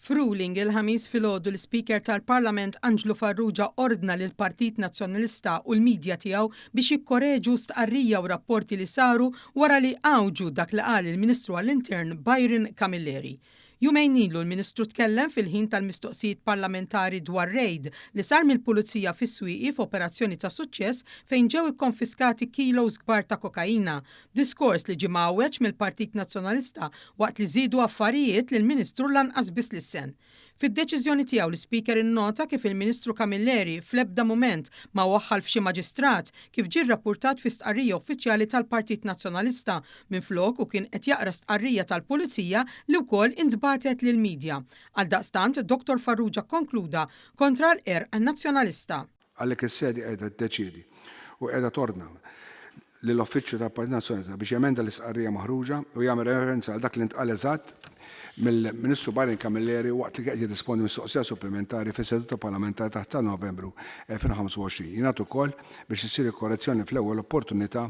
F'ruling il-Ħamis filgħodu l-Ispeaker tal-Parlament Anġlu Farrugia ordna lill-Partit Nazzjonalista u l-media tiegħu biex jikkoreġu stqarrija u rapporti li saru wara li għawġu dak li qal il-Ministru għall-Intern Byron Camilleri. Jumejn ilu l-Ministru tkellem fil-ħin tal-mistoqsijiet parlamentari dwar rejd li sar mill-Pulizija fis-Swieqi f'operazzjoni ta' suċċess fejn ġew ikkonfiskati kilos kbar ta' kokaina. Diskors li ġie mgħawweġ mill-Partit Nazzjonalista waqt li żiedu affarijiet li l-Ministru lanqas biss lissen. Fid-deċiżjoni tiegħu l-Ispeaker innota kif il-Ministru Camilleri fl-ebda mument ma waħħal f'xi maġistrat kif ġie rrappurtat fi stqarrija uffiċjali tal-Partit Nazzjonalista minflok hu kien qed jaqra stqarrija tal-Pulizija li wkoll intbagħtet lill-media. Għaldaqstant Dottor Farrugia kkonkluda kontra l-qerq Nazzjonalista. Għalhekk is-sede qiegħda tiddeċiedi u qiegħda tordna lill-Uffiċċju tal-Partit Nazzjonalista biex jemenda l-istqarrija maħruġa u jagħmel referenza għal dak li ntqal eżatt mill-Ministru Byron Camilleri waqt li kien qed jirrispondi mistoqsija supplimentari fis-seduta parlamentari ta' 11 Novembru 2025. Jingħad ukoll biex issir il-korrezzjoni fl-ewwel opportunità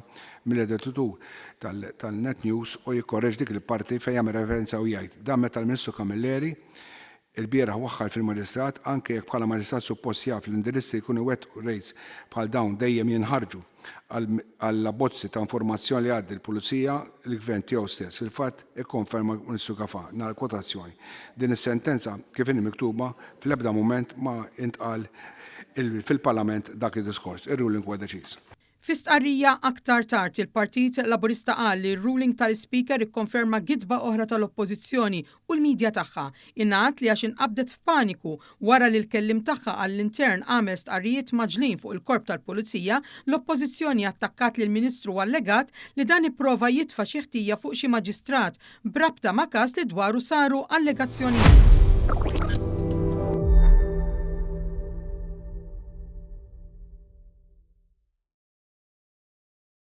mill-editur tal-Net News u jikkorreġi dik il-parti fejn jagħmel referenza u jgħid dan meta l-Ministru Camilleri Ilbieraħ waħħal fil-Maġistrat, anke jekk bħala Maġistrat suppost jaf li l-indirizzi li jkunu jwettqu rejds bħal dawn dejjem jinħarġu għall-abbozzi ta' informazzjoni li jgħaddi l-Pulizija lill-Gvern tiegħu stess. Fil-fatt, ikkonferma l-Ministru Gafà, nara l-kwotazzjoni. Din is-sentenza, kif inhi miktuba, fl-ebda mument ma intqal fil-Parlament dak id-diskors. Ir-ruling huwa deċiż. Fi stqarrija aktar tard, il-Partit Laburista qal li r-ruling tal-Ispeaker ikkonferma gidba oħra tal-Oppożizzjoni u l-media tagħha. Ingħad li għax inqabdet f'paniku wara li l-kelliem tagħha għall-intern għamel stqarrijiet mgħaġġlin fuq il-Korp tal-Pulizija, l-Oppożizzjoni attakkat lill-Ministru u allegat li dan ipprova jitfa' xi ħtija fuq xi maġistrat b'rabta ma' każ li dwaru saru allegazzjonijiet.